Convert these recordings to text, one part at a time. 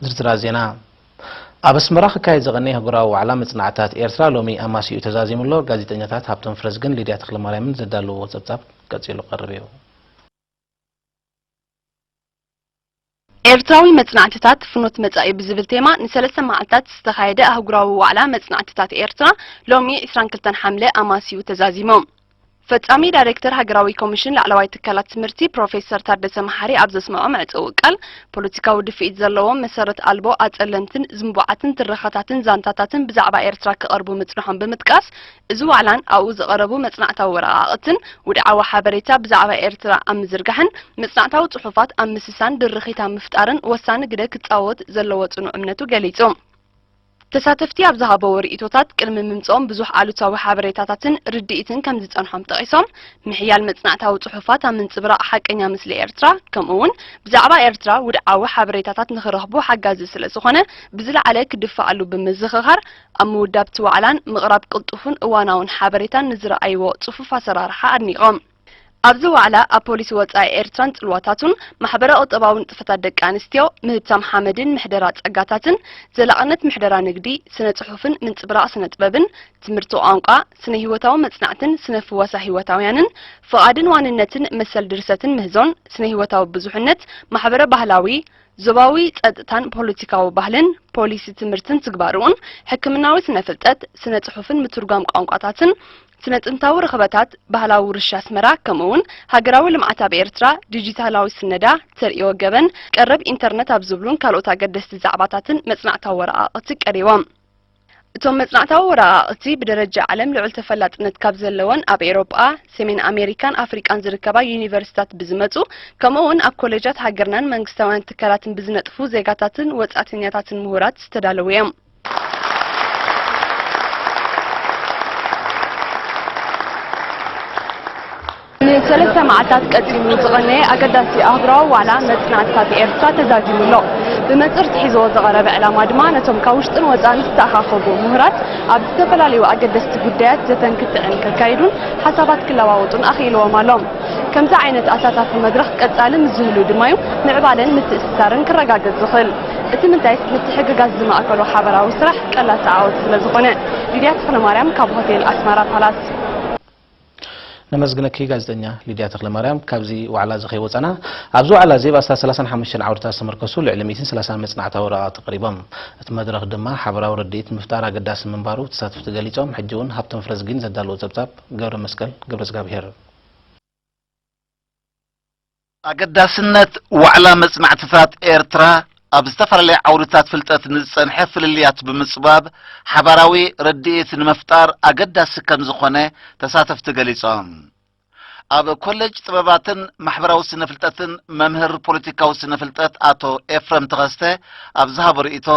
ዝርዝራት ዜና። ኣብ ኣስመራ ክካየድ ዝቐነየ ኣህጉራዊ ዋዕላ መጽናዕትታት ኤርትራ ሎሚ ኣማሲኡ ተዛዚሙ ኣሎ። ጋዜጠኛታት ሃብቶም ፍረዝግን ሊድያ ተኽለማርያምን ዘዳለውዎ ጸብጻብ ቀጺሉ ክቐርብ እዩ። ኤርትራዊ መጽናዕትታት ፍኖት መጻኢ ብዝብል ቴማ ንሰለስተ መዓልታት ዝተኻየደ ኣህጉራዊ ዋዕላ መጽናዕትታት ኤርትራ ሎሚ ዕስራን ክልተን ሓምለ ኣማሲኡ ተዛዚሙ። ፈጻሚ ዳይሬክተር ሃገራዊ ኮሚሽን ላዕለዋይ ትካላት ትምህርቲ ፕሮፌሰር ታደሰ መሓሪ ኣብ ዘስምዖ መዕጸዊ ቃል፣ ፖለቲካዊ ድፍኢት ዘለዎም መሰረት ኣልቦ ኣጸለምትን ዝንቡዓትን ትረኻታትን ዛንታታትን ብዛዕባ ኤርትራ ክቐርቡ ምጽንሖም ብምጥቃስ፣ እዚ ዋዕላን ኣብኡ ዝቐረቡ መጽናዕታዊ ወረቓቕትን ውድዓዊ ሓበሬታ ብዛዕባ ኤርትራ ኣብ ምዝርጋሕን መጽናዕታዊ ጽሑፋት ኣብ ምስሳን ድርኺት ኣብ ምፍጣርን ወሳኒ ግደ ክጻወት ዘለዎ ጽኑዕ እምነቱ ገሊጹ። ተሳተፍቲ ኣብ ዝሃበዎ ርእይቶታት፣ ቅድሚ ምምጽኦም ብዙሕ ኣሉታዊ ሓበሬታታትን ርድኢትን ከም ዝጸንሖም ጠቒሶም፣ ምሕያል መጽናዕታዊ ጽሑፋት ኣብ ምንጽብራቕ ሓቀኛ ምስሊ ኤርትራ፣ ከምኡ'ውን ብዛዕባ ኤርትራ ውድዓዊ ሓበሬታታት ንኽረኽቡ ሓጋዚ ስለ ዝኾነ፣ ብዝለዓለ ክድፋኣሉ ብምዝኽኻር፣ ኣብ ምውዳብ እቲ ዋዕላን ምቕራብ ቅልጡፍን እዋናውን ሓበሬታን ንዝረኣይዎ ጽፉፍ ኣሰራርሓ ኣድኒቖም። ኣብዚ ዋዕላ ኣብ ፖሊሲ ወጻኢ ኤርትራን ጽልዋታቱን፣ ማሕበረ ቁጠባዊ ንጥፈታት ደቂ ኣንስትዮ፣ ምህብታም ሓመድን ምሕደራ ጸጋታትን፣ ዘላቕነት ምሕደራ ንግዲ፣ ስነ ጽሑፍን ምንጽብራቕ ስነ ጥበብን፣ ትምህርቲ ቋንቋ፣ ስነ ህይወታዊ መጽናዕትን ስነ ፍወሳ ህይወታውያንን፣ ፍቓድን ዋንነትን መሰል ድርሰትን ምህዞን፣ ስነ ህይወታዊ ብዙሕነት፣ ማሕበረ ባህላዊ፣ ዞባዊ ጸጥታን ፖለቲካዊ ባህልን፣ ፖሊሲ ትምህርትን ትግባረኡን፣ ሕክምናዊ ስነ ፍልጠት፣ ስነ ጽሑፍን ምትርጓም ቋንቋታትን፣ ስነ ጥንታዊ ርኽበታት፣ ባህላዊ ውርሻ ኣስመራ፣ ከምኡ'ውን ሃገራዊ ልምዓት ኣብ ኤርትራ፣ ዲጂታላዊ ስነዳ፣ ተርእዮ ገበን፣ ቀረብ ኢንተርነት ኣብ ዝብሉን ካልኦት ኣገደስቲ ዛዕባታትን መጽናዕታዊ ወረቓቕቲ ቀሪቦም። እቶም መጽናዕታዊ ወረቓቕቲ ብደረጃ ዓለም ልዑል ተፈላጥነት ካብ ዘለወን ኣብ ኤውሮጳ፣ ሰሜን ኣሜሪካን ኣፍሪቃን ዝርከባ ዩኒቨርሲታት ብዝመጹ፣ ከምኡ'ውን ኣብ ኮሌጃት ሃገርናን መንግስታውያን ትካላትን ብዝነጥፉ ዜጋታትን ወጻእተኛታትን ምሁራት ዝተዳለዉ እዮም። ንሰለስተ መዓልታት ቀጺሉ ዝቐነየ ኣገዳሲ ኣህጉራዊ ዋዕላ መጽናዕትታት ኤርትራ ተዛዚሙ ኣሎ። ብመጽር ትሒዝዎ ዝቐረበ ዕላማ ድማ ነቶም ካብ ውሽጥን ወጻእን ዝተኣኻኸቡ ምሁራት ኣብ ዝተፈላለዩ ኣገደስቲ ጉዳያት ዘተን ክትዕን ከካይዱን ሓሳባት ክለዋወጡን ኣኽኢልዎም ኣሎ። ከምዚ ዓይነት ኣሳታፊ መድረኽ ቀጻሊ ምስ ዝህሉ ድማ'ዩ ምዕባለን ምትእስሳርን ክረጋገጽ ዝኽእል። እቲ ምንታይስ ምትሕግጋዝ ዝማእከሎ ሓበራዊ ስራሕ ቀላቲ ዓወት ስለ ዝኾነ። ሊድያ ተኽለማርያም ካብ ሆቴል ኣስመራ ፓላስ። ነመስግነኪ ጋዜጠኛ ሊድያ ተኽለማርያም። ካብዚ ዋዕላ እዚ ከይወጻና፣ ኣብዚ ዋዕላ እዚ ኣብ ኣስታት ሰላሳን ሓሙሽተን ዓውድታት ዝተመርኮሱ ልዕሊ ሚእትን ሰላሳን መጽናዕታዊ ወረቓቕቲ ቀሪቦም። እቲ መድረኽ ድማ ሓበራዊ ርድኢት ምፍጣር ኣገዳሲ ምንባሩ ተሳተፍቲ ገሊጾም። ሕጂ እውን ሃብቶም ፍረዝጊን ዘዳለዎ ጸብጻብ ገብረ መስቀል ገብረ እግዚኣብሄር። ኣገዳስነት ዋዕላ መጽናዕትታት ኤርትራ ኣብ ዝተፈላለየ ዓውድታት ፍልጠት ንዝጸንሐ ፍልልያት ብምጽባብ ሓባራዊ ርድኢት ንምፍጣር ኣገዳሲ ከም ዝኾነ ተሳተፍቲ ገሊጾም። ኣብ ኮሌጅ ጥበባትን ማሕበራዊ ስነ ፍልጠትን መምህር ፖለቲካዊ ስነ ፍልጠት ኣቶ ኤፍረም ተኸስተ ኣብ ዝሃቦ ርእይቶ፣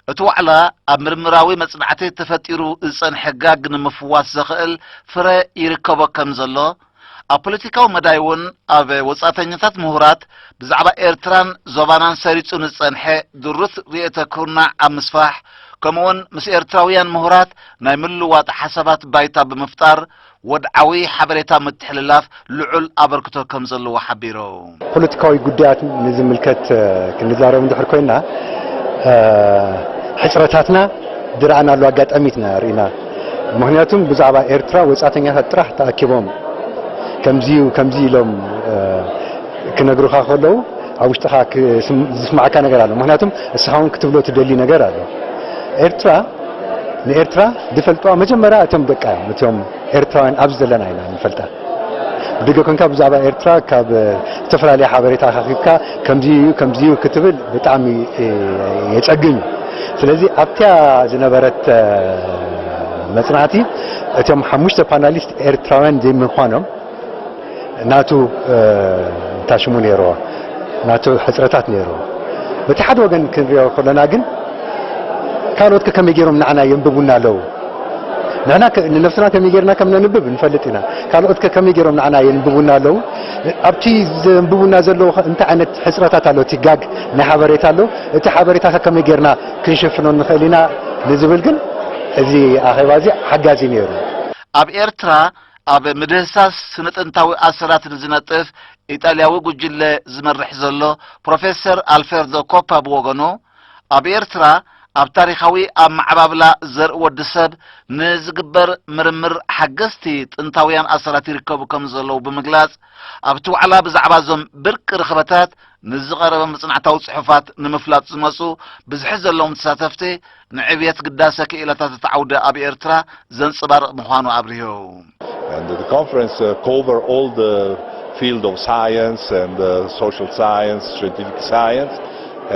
እቲ ዋዕላ ኣብ ምርምራዊ መጽናዕቲ ተፈጢሩ ዝጸንሐ ጋግ ንምፍዋስ ዘኽእል ፍረ ይርከቦ ከም ዘሎ፣ ኣብ ፖለቲካዊ መዳይ እውን ኣብ ወጻእተኛታት ምሁራት ብዛዕባ ኤርትራን ዞባናን ሰሪጹ ንዝጸንሐ ድሩት ርእየተ ኩርናዕ ኣብ ምስፋሕ፣ ከምኡውን ምስ ኤርትራውያን ምሁራት ናይ ምልውዋጥ ሓሳባት ባይታ ብምፍጣር ወድዓዊ ሓበሬታ ምትሕልላፍ ልዑል ኣበርክቶ ከም ዘለዎ ሓቢሩ። ፖለቲካዊ ጉዳያት ንዝምልከት ክንዛረብ እንድሕር ኮይና፣ ሕጽረታትና ዝረኣናሉ ኣጋጣሚት ኢና ርኢና። ምኽንያቱም ብዛዕባ ኤርትራ ወጻእተኛታት ጥራሕ ተኣኪቦም ከምዚዩ ከምዚ ኢሎም ክነግሩኻ ከለዉ ኣብ ውሽጥኻ ክስም-፣ ዝስማዓካ ነገር ኣሎ። ምኽንያቱም እስኻ እውን ክትብሎ ትደሊ ነገር ኣሎ። ኤርትራ፣ ንኤርትራ ዝፈልጥዋ መጀመርያ እቶም ደቃ እዮም፣ እቶም ኤርትራውያን ኣብዚ ዘለና ኢና ንፈልጣ። ብደገ ኮንካ ብዛዕባ ኤርትራ ካብ ዝተፈላለየ ሓበሬታ ረኺብካ ከምዚ እዩ፣ ከምዚ እዩ ክትብል ብጣዕሚ የጸግም እዩ። ስለዚ ኣብቲያ ዝነበረት መጽናዕቲ እቶም ሓሙሽተ ፓናሊስት ኤርትራውያን ዘይምዃኖም ናቱ፣ እ፣ እንታይ ሽሙ ነይርዎ፣ ናቱ ሕጽረታት ነይርዎ። በቲ ሓደ ወገን ክንሪኦ ከለና ግን፣ ካልኦት ከ ከመይ ገይሮም ንዓና የንብቡና ኣለዉ? ንሕና ከ-፣ ንነብስና ከመይ ገይርና ከም ነንብብ ንፈልጥ ኢና። ካልኦት ከ ከመይ ገይሮም ንዓና የንብቡና ኣለዉ? ኣብቲ ዘንብቡና ዘለዉ ከ እንታይ ዓይነት ሕጽረታት ኣሎ? እቲ ጋግ ናይ ሓበሬታ ኣሎ። እቲ ሓበሬታ ከ ከመይ ገይርና ክንሽፍኖ ንኽእል ኢና ንዝብል ግን፣ እዚ ኣኼባ እዚ ሓጋዚ ነይሩ። ኣብ ኤርትራ ኣብ ምድህሳስ ስነ-ጥንታዊ ኣሰራት ንዝነጥፍ ኢጣልያዊ ጉጅለ ዝመርሕ ዘሎ ፕሮፌሰር ኣልፌርዶ ኮፓ ብወገኑ፣ ኣብ ኤርትራ ኣብ ታሪኻዊ ኣብ ማዕባብላ ዘርኢ ወዲ ሰብ ንዝግበር ምርምር ሓገዝቲ ጥንታውያን ኣሰራት ይርከቡ ከም ዘለዉ ብምግላጽ፣ ኣብቲ ዋዕላ ብዛዕባ እዞም ብርቂ ርኽበታት ንዝቐረበ መጽናዕታዊ ጽሑፋት ንምፍላጥ ዝመጹ ብዝሒ ዘለዎም ተሳተፍቲ ንዕብየት ግዳሰ ክኢላታት እቲ ዓውደ ኣብ ኤርትራ ዘንጸባርቕ ምዃኑ ኣብሪሁ። And the conference uh, cover all the field of science and uh, social science, scientific science,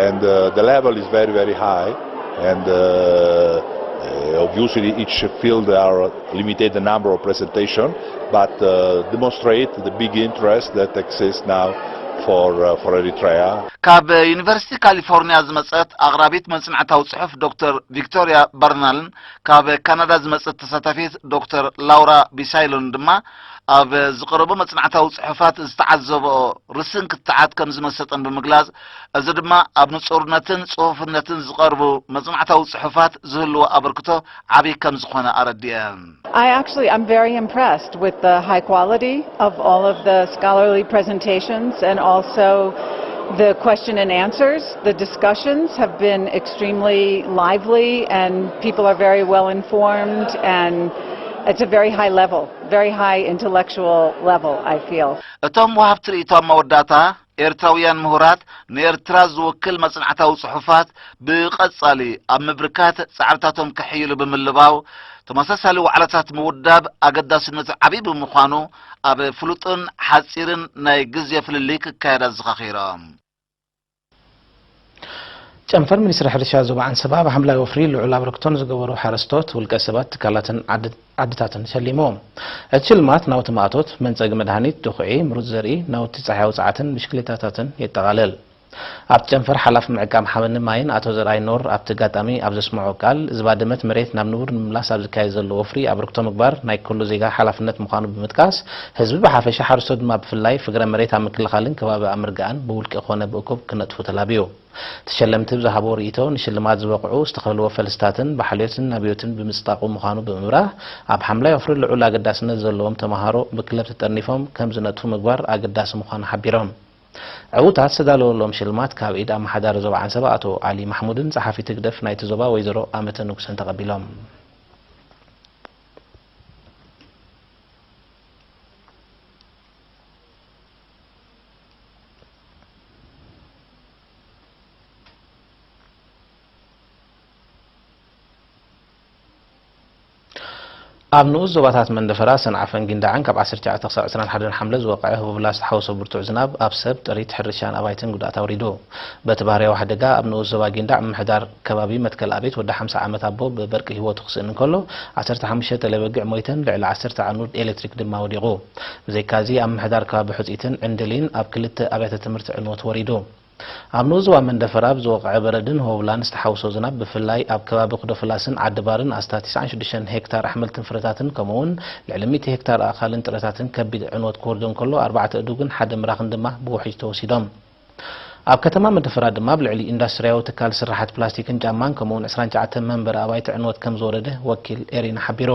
and uh, the level is very, very high. And uh, uh, obviously, each field there are limited the number of presentation, but uh, demonstrate the big interest that exists now for uh, for Eritrea. ካብ ዩኒቨርሲቲ ካሊፎርኒያ ዝመጸት ኣቕራቢት መጽናዕታዊ ጽሑፍ ዶክተር ቪክቶሪያ በርናልን ካብ ካናዳ ዝመጸት ተሳታፊት ዶክተር ላውራ ቢሳይሎን ድማ ኣብ ዝቐረቡ መጽናዕታዊ ጽሑፋት ዝተዓዘበኦ ርስን ክትዓት ከም ዝመሰጠን ብምግላጽ፣ እዚ ድማ ኣብ ንጹርነትን ጽሑፍነትን ዝቐርቡ መጽናዕታዊ ጽሑፋት ዝህልዎ ኣበርክቶ ዓቢ ከም ዝኾነ ኣረዲኤን። I actually, I'm very impressed with the high quality of all of the scholarly presentations and also the question and answers. The discussions have been extremely lively and people are very well informed and it's a very high level, very high intellectual level, I feel. እቶም ወሃብቲ ርእይቶ ኣብ መወዳእታ ኤርትራውያን ምሁራት ንኤርትራ ዝውክል መጽናዕታዊ ጽሑፋት ብቐጻሊ ኣብ ምብርካት ጻዕርታቶም ከሕይሉ ብምልባው፣ ተመሳሳሊ ዋዕላታት ምውዳብ ኣገዳስነቱ ዓቢ ብምዃኑ፣ ኣብ ፍሉጥን ሓጺርን ናይ ግዜ ፍልልይ ክካየድ ኣዘኻኺሮም። ጨንፈር ሚኒስትሪ ሕርሻ ዞባ ዓንሰባ ኣብ ሓምላይ ወፍሪ ልዑል ኣበርክቶ ንዝገበሩ ሓረስቶት፣ ውልቀ ሰባት፣ ትካላትን ዓድ- ዓድታትን ሸሊሙ። እቲ ሽልማት ናውቲ ማእቶት፣ መንጸጊ መድሃኒት፣ ድኹዒ፣ ምሩጽ ዘርኢ፣ ናውቲ ጸሓያዊ ጸዓትን ብሽክሌታታትን የጠቓልል። ኣብቲ ጨንፈር ሓላፊ ምዕቃብ ሓመድን ማይን ኣቶ ዘርኣይ ኖር ኣብቲ ኣጋጣሚ ኣብ ዘስምዖ ቃል፣ ዝባደመት መሬት ናብ ንቡር ንምምላስ ኣብ ዝካየድ ዘሎ ወፍሪ ኣበርክቶ ምግባር ናይ ኩሉ ዜጋ ሓላፍነት ምዃኑ ብምጥቃስ፣ ህዝቢ ብሓፈሻ ሓረስቶት ድማ ብፍላይ ፍግረ መሬት ኣብ ምክልኻልን ከባቢ ኣብ ምርግኣን ብውልቂ ኮነ ብእኩብ ክነጥፉ ተላብዩ። ተሸለምቲ ብዝሃብዎ ርእይቶ፣ ንሽልማት ዝበቕዑ ዝተኸልዎ ፈልስታትን ብሓልዮትን ኣብዮትን ብምጽጣቑ ምዃኑ ብምብራህ፣ ኣብ ሓምላይ ወፍሪ ልዑል ኣገዳስነት ዘለዎም ተመሃሮ ብክለብ ተጠርኒፎም ከም ዝነጥፉ ምግባር ኣገዳሲ ምዃኑ ሓቢሮም። ዕዉታት ዝተዳለወሎም ሽልማት ካብ ኢድ ኣመሓዳሪ ዞባ ዓንሰባ ኣቶ ኣሊ ማሕሙድን ጸሓፊት ህግደፍ ናይቲ ዞባ ወይዘሮ ኣመተ ንጉሰን ተቐቢሎም። ኣብ ንኡስ ዞባታት መንደፈራ፣ ሰንዓፈን ጊንዳዕን ካብ ዓሰርተ ትሽዓተ ክሳብ ዕስራን ሓደን ሓምለ ዝወቕዐ ህቦብላ ዝተሓወሶ ብርቱዕ ዝናብ ኣብ ሰብ፣ ጥሪት፣ ሕርሻን ኣባይትን ጉድኣት ኣውሪዱ። በቲ ባህርያዊ ሓደጋ ኣብ ንኡስ ዞባ ጊንዳዕ ምምሕዳር ከባቢ መትከል ኣቤት ወዲ ሓምሳ ዓመት ኣቦ ብበርቂ ህይወቱ ክስእን እንከሎ፣ ዓሰርተ ሓሙሽተ ተለበጊዕ ሞይተን ልዕሊ ዓሰርተ ዓኑድ ኤሌክትሪክ ድማ ወዲቑ። ብዘይካዚ ኣብ ምምሕዳር ከባቢ ሑጺትን ዕንድሊን ኣብ ክልተ ኣብያተ ትምህርቲ ዕንወት ወሪዱ። ኣብ ንኡስ ዞባ መንደፈራ ብዝወቕዐ በረድን ሆብላን ዝተሓውሶ ዝናብ ብፍላይ ኣብ ከባቢ ኩዶፍላስን ዓዲ ባርን ኣስታት ተስዓን ሽዱሽተን ሄክታር ኣሕምልትን ፍረታትን ከምኡውን ልዕሊ ሚእቲ ሄክታር ኣእኻልን ጥረታትን ከቢድ ዕንወት ክወርዶ እንከሎ ኣርባዕተ እዱግን ሓደ ምራኽን ድማ ብውሕጅ ተወሲዶም። ኣብ ከተማ መንደፈራ ድማ ኣብ ልዕሊ ኢንዳስትርያዊ ትካል ስርሓት ፕላስቲክን ጫማን ከምኡውን ዕስራን ትሽዓተን መንበሪ ኣባይቲ ዕንወት ከም ዝወረደ ወኪል ኤሪና ሓቢሩ።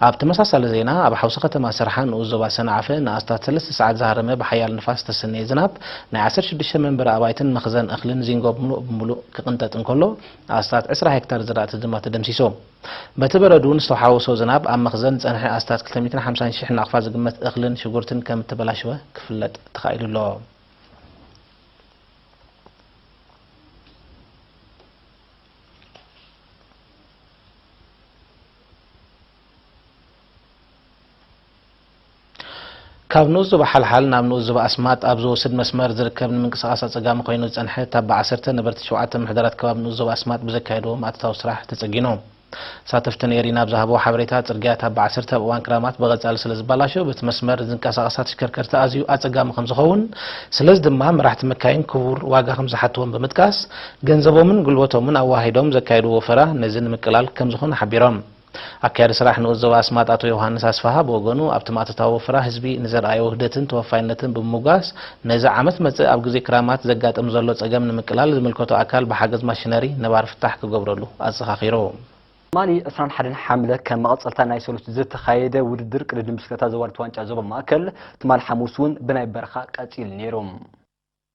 ኣብ ተመሳሳሊ ዜና ኣብ ሓውሲ ከተማ ስርሓ ንኡስ ዞባ ሰንዓፈ ንኣስታት ሰለስተ ሰዓት ዝሃረመ ብሓያል ንፋስ ዝተሰነየ ዝናብ ናይ ዓሰርተ ሽዱሽተ መንበሪ ኣባይትን መኽዘን እኽልን ዚንጎ ብምሉእ ብምሉእ ክቕንጠጥ እንከሎ ኣስታት ዕስራ ሄክታር ዝራእቲ ድማ ተደምሲሱ። በቲ በረዱ ንዝተሓወሶ ዝናብ ኣብ መኽዘን ዝጸንሐ ኣስታት ክልተ ሚእትን ሓምሳን ሽሕ ናቕፋ ዝግመት እኽልን ሽጉርትን ከም እተበላሸወ ክፍለጥ ተኻኢሉ ኣሎ። ካብ ንኡስ ዞባ ሓልሓል ናብ ንኡስ ዞባ ኣስማጥ ኣብ ዝወስድ መስመር ዝርከብ ንምንቅስቓስ ኣጸጋሚ ኮይኑ ዝጸንሐ ታባ ዓሰርተ ነበርቲ ሸውዓተ ምሕደራት ከባቢ ንኡስ ዞባ ኣስማጥ ብዘካየድዎ ማእቶታዊ ስራሕ ተጸጊኑ። ተሳተፍቲ ነይሪ ናብ ዝሃብዎ ሓበሬታ፣ ጽርግያ ታባ ዓሰርተ ኣብ እዋን ክራማት ብቐጻሊ ስለ ዝበላሾ፣ በቲ መስመር ዝንቀሳቐሳ ተሽከርከርቲ ኣዝዩ ኣጸጋሚ ከም ዝኸውን፣ ስለዚ ድማ መራሕቲ መካይን ክቡር ዋጋ ከም ዝሓትዎም ብምጥቃስ፣ ገንዘቦምን ጉልበቶምን ኣዋሂዶም ዘካየድዎ ወፈራ ነዚ ንምቅላል ከም ዝኾነ ሓቢሮም። ኣካያዲ ስራሕ ንኡስ ዞባ ኣስማጥ ኣቶ ዮሃንስ ኣስፍሃ ብወገኑ፣ ኣብቲ ማእቶታዊ ወፈራ ህዝቢ ንዘርኣዮ ውህደትን ተወፋይነትን ብምምጓስ፣ ነዚ ዓመት መጽእ ኣብ ግዜ ክራማት ዘጋጥም ዘሎ ጸገም ንምቅላል ዝምልከቶ ኣካል ብሓገዝ ማሽነሪ ነባሪ ፍታሕ ክገብረሉ ኣዘኻኺሩ። ትማሊ ዕስራን ሓደን ሓምለ ከም መቐጸልታ ናይ ሰሉስ ዝተኻየደ ውድድር ቅድድም ብስክለታ ዞባ ዋንጫ ዞባ ማእከል ትማል ሓሙስ እውን ብናይ በረኻ ቀጺሉ ነይሩ።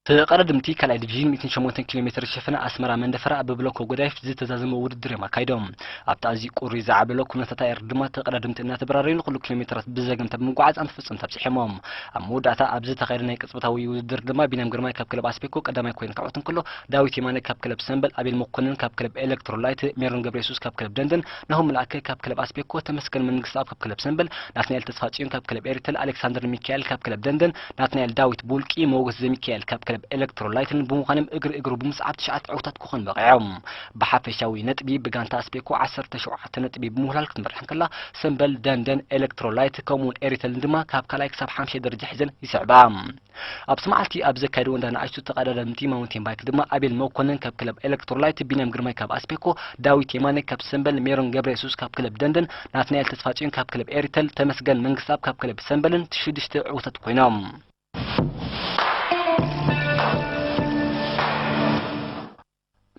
ተቐዳደምቲ ካልኣይ ዲቪዥን ሚእትን ሸሞንተን ኪሎ ሜትር ዝሸፈነ ኣስመራ መንደፈራ ብብሎኮ ጎዳይፍ ዝተዛዘመ ውድድር እዮም ኣካይዶም። ኣብቲ ኣዝዩ ቁሪ ዝዓበሎ ኩነታት ኣየር ድማ ተቐዳደምቲ እናተበራረዩ ንኹሉ ኪሎ ሜትራት ብዘገምታ ብምጉዓዝ ኣንፈጸምታ ኣብጺሖሞም። ኣብ መወዳእታ ኣብ ዝተኻየደ ናይ ቅጽበታዊ ውድድር ድማ ቢንያም ግርማይ ካብ ክለብ ኣስቤኮ ቀዳማይ ኮይኑ ክዕወት እንከሎ፣ ዳዊት የማነ ካብ ክለብ ሰምበል፣ ኣቤል መኮንን ካብ ክለብ ኤሌክትሮላይት፣ ሜሮን ገብረየሱስ ካብ ክለብ ደንደን፣ ናሆም መልኣከ ካብ ክለብ ኣስቤኮ፣ ተመስገን መንግስተኣብ ካብ ክለብ ሰምበል፣ ናትናኤል ተስፋጽዮን ካብ ክለብ ኤሪተል፣ ኣሌክሳንደር ሚካኤል ካብ ክለብ ደንደን፣ ናትናኤል ዳዊት ቡልቂ፣ ሞገስ ዘሚካኤል ካብ ክለብ ኤሌክትሮላይትን ብምዃኖም እግሪ እግሩ ብምስዓብ ትሽዓተ ዕውታት ክኾኑ በቒዖም። ብሓፈሻዊ ነጥቢ ብጋንታ ኣስቤኮ ዓሰርተ ሸውዓተ ነጥቢ ብምውህላል ክትመርሕ እንከላ፣ ሰምበል፣ ደንደን፣ ኤሌክትሮላይት ከምኡውን ኤሪተልን ድማ ካብ ካልኣይ ክሳብ ሓምሻይ ደረጃ ሒዘን ይስዕባ። ኣብዚ መዓልቲ ኣብ ዘካየድዎ እንዳ ንኣሽቱ ተቐዳደምቲ ማውንቴን ባይክ ድማ ኣቤል መኮንን ካብ ክለብ ኤሌክትሮላይት፣ ቢንያም ግርማይ ካብ ኣስቤኮ፣ ዳዊት የማነ ካብ ሰምበል፣ ሜሮን ገብረየሱስ ካብ ክለብ ደንደን፣ ናትናኤል ተስፋጽዮን ካብ ክለብ ኤሪተል፣ ተመስገን መንግስተኣብ ካብ ክለብ ሰምበልን ሽዱሽተ ዕውታት ኮይኖም።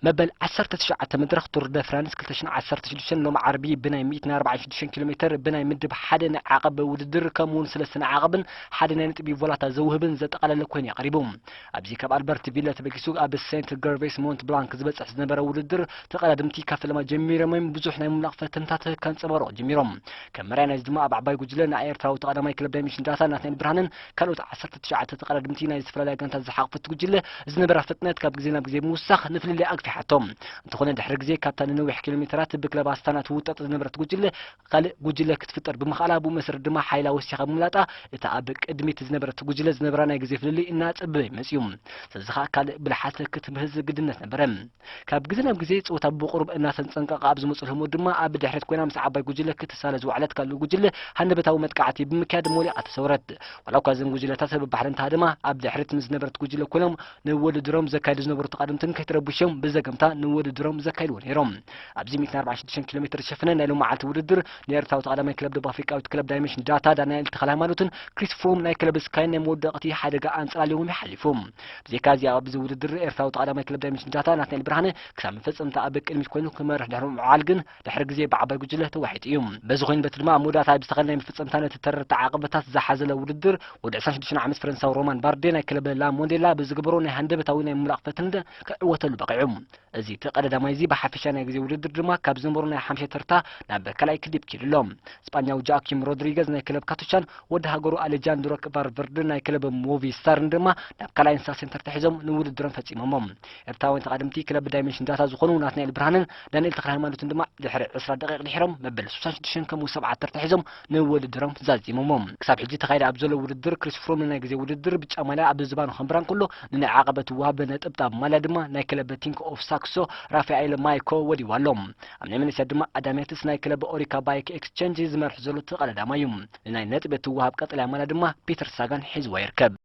መበል ዓሰርተ ትሽዓተ መድረኽ ቱር ደ ፍራንስ ክልተ ሽሕን ዓሰርተ ሽዱሽተን ሎሚ ዓርቢ ብናይ ሚእትን ኣርባዓን ሽዱሽተን ኪሎ ሜትር ብናይ ምድብ ሓደ ናይ ዓቐብ ውድድር ከምኡውን ሰለስተ ናይ ዓቐብን ሓደ ናይ ነጥቢ ቮላታ ዘውህብን ዘጠቓለለ ኮይኑ እዩ ቀሪቡ። ኣብዚ ካብ ኣልበርት ቪለ ተበጊሱ ኣብ ሴንት ገርቬስ ሞንት ብላንክ ዝበጽሕ ዝነበረ ውድድር ተቐዳደምቲ ካብ ፈለማ ጀሚሮም ብዙሕ ናይ ምምላቕ ፈተንታት ከንጸባርቑ ጀሚሮም። ከም መርኣያ ናይዚ ድማ ኣብ ዓባይ ጉጅለ ናይ ኤርትራዊ ተቐዳማይ ክለብ ዳይመንሽን ዳታ ናትናኤል ብርሃንን ካልኦት ዓሰርተ ትሽዓተ ተቐዳደምቲ ናይ ዝተፈላለያ ጋንታት ዝሓቑፈት ጉጅለ ዝነበራ ፍጥነት ካብ ግዜ ናብ ግዜ ብምውሳኽ ንፍልልይ ኣግፊሓቶ። እንተኾነ ድሕሪ ግዜ ካብታ ንነዊሕ ኪሎ ሜትራት ብክለብ ኣስታና ትውጠጥ ዝነበረት ጉጅለ ካልእ ጉጅለ ክትፍጠር ብምኽኣላ ብኡ መሰረት ድማ ሓይላ ወሲኻ ብምውላጣ እታ ኣብ ቅድሚት ዝነበረት ጉጅለ ዝነበራ ናይ ግዜ ፍልልይ እናጸበበ እዩ መጺኡ። ስለዚ ኸኣ ካልእ ብልሓት ክትምህዝ ግድነት ነበረ። ካብ ግዜ ናብ ግዜ ጸወታ ብቑሩብ እናተንጸንቀቐ ኣብ ዝመጸሉ ህሞት ድማ ኣብ ድሕሪት ኮይና ምስ ዓባይ ጉጅለ ክትሳለ ዝወዓለት ካልእ ጉጅለ ሃንደበታዊ መጥቃዕቲ ብምክያድ ሞሊቓ ተሰውረት። ዋላ እኳ እዘን ጉጅለታት በባሕሪ እንተሃደማ ኣብ ድሕሪት ምስ ዝነበረት ጉጅለ ኮይኖም ንውድድሮም ዘካይዱ ዝነበሩ ተቓደምትን ከይተረብሾም ብዘገምታ ንውድድሮም ዘካይድዎ ነይሮም። ኣብዚ ሚእትን ኣርባዓን ሽዱሽተን ኪሎ ሜትር ዝሸፈነ ናይ ሎማዓልቲ ውድድር ንኤርትራዊ ተቐዳማይ ክለብ ደቡብ ኣፍሪቃዊት ክለብ ዳይመንሽን ዳታ ዳንኤል ተኽለሃይማኖትን ክሪስ ፍሮም ናይ ክለብ ስካይን ናይ መወዳእቲ ሓደጋ ኣንጸላልዮምዎም ይሓሊፉ። ብዘይካ እዚ ኣብዚ ውድድር ኤርትራዊ ተቐዳማይ ክለብ ዳይመንሽን ዳታ ናትናኤል ብርሃነ ክሳብ መፈጸምታ ኣብ ቅድሚት ኮይኑ ክመርሕ ድሕሪ ምውዓል ግን ድሕሪ ግዜ ብዓባይ ጉጅለ ተዋሒጡ እዩ። በዚ ኮይኑ በቲ ድማ ኣብ መወዳእታ ኣብ ዝተኸለ ናይ መፈጸምታ ነቲ ተረርቲ ዓቐበታት ዝሓዘለ ውድድር ወዲ ዕስራን ሽዱሽተን ዓመት ፈረንሳዊ ሮማን ባርዴ ናይ ክለብ ላ ሞንዴላ ብዝገበሮ ናይ ሃንደበታዊ ናይ ምምላቕ ፈተነ ክዕወተሉ በቒዑ። እዚ ተቐዳዳማይ እዚ ብሓፈሻ ናይ ግዜ ውድድር ድማ ካብ ዝነበሮ ናይ ሓምሻይ ተርታ ናብ ካልኣይ ክድይብ ኪዱ ኣሎ። ስጳኛዊ ጃኪም ሮድሪገዝ ናይ ክለብ ካቱቻን ወዲ ሃገሩ ኣሌጃንድሮ ቫርቨርድን ናይ ክለብ ሞቪስታርን ድማ ናብ ካልኣይን ሳልሳይን ተርታ ሒዞም ንውድድሮም ፈጺሞሞ። ኤርትራውያን ተቓደምቲ ክለብ ዳይመንሽን ዳታ ዝኾኑ ናትናኤል ብርሃንን ዳንኤል ተኽለሃይማኖትን ድማ ድሕሪ ዕስራ ደቂቕ ድሒሮም መበል ስሳን ሽዱሽተን ከምኡ ሰብዓ ተርታ ሒዞም ንውድድሮም ዛዚሞሞ። ክሳብ ሕጂ ተኻይደ ኣብ ዘሎ ውድድር ክሪስ ፍሮም ንናይ ግዜ ውድድር ብጫ ማልያ ኣብ ዝባኑ ከንብራ እንከሎ ንናይ ዓቐበት ዋብ ነጥብጣብ ማልያ ድማ ናይ ክለብ ቲንክ ኦፍ ሳክሶ ራፋኤል ማይኮ ወዲዋ ኣሎ። ኣብ ናይ መንእሰያት ድማ ኣዳሚያትስ ናይ ክለብ ኦሪካ ባይክ ኤክስቼንጅ ዝመርሕ ዘሎ ተቐዳዳማይ እዩ። ንናይ ነጥቢ እትወሃብ ቀጠልያ ማልያ ድማ ፒተር ሳጋን ሒዝዋ ይርከብ።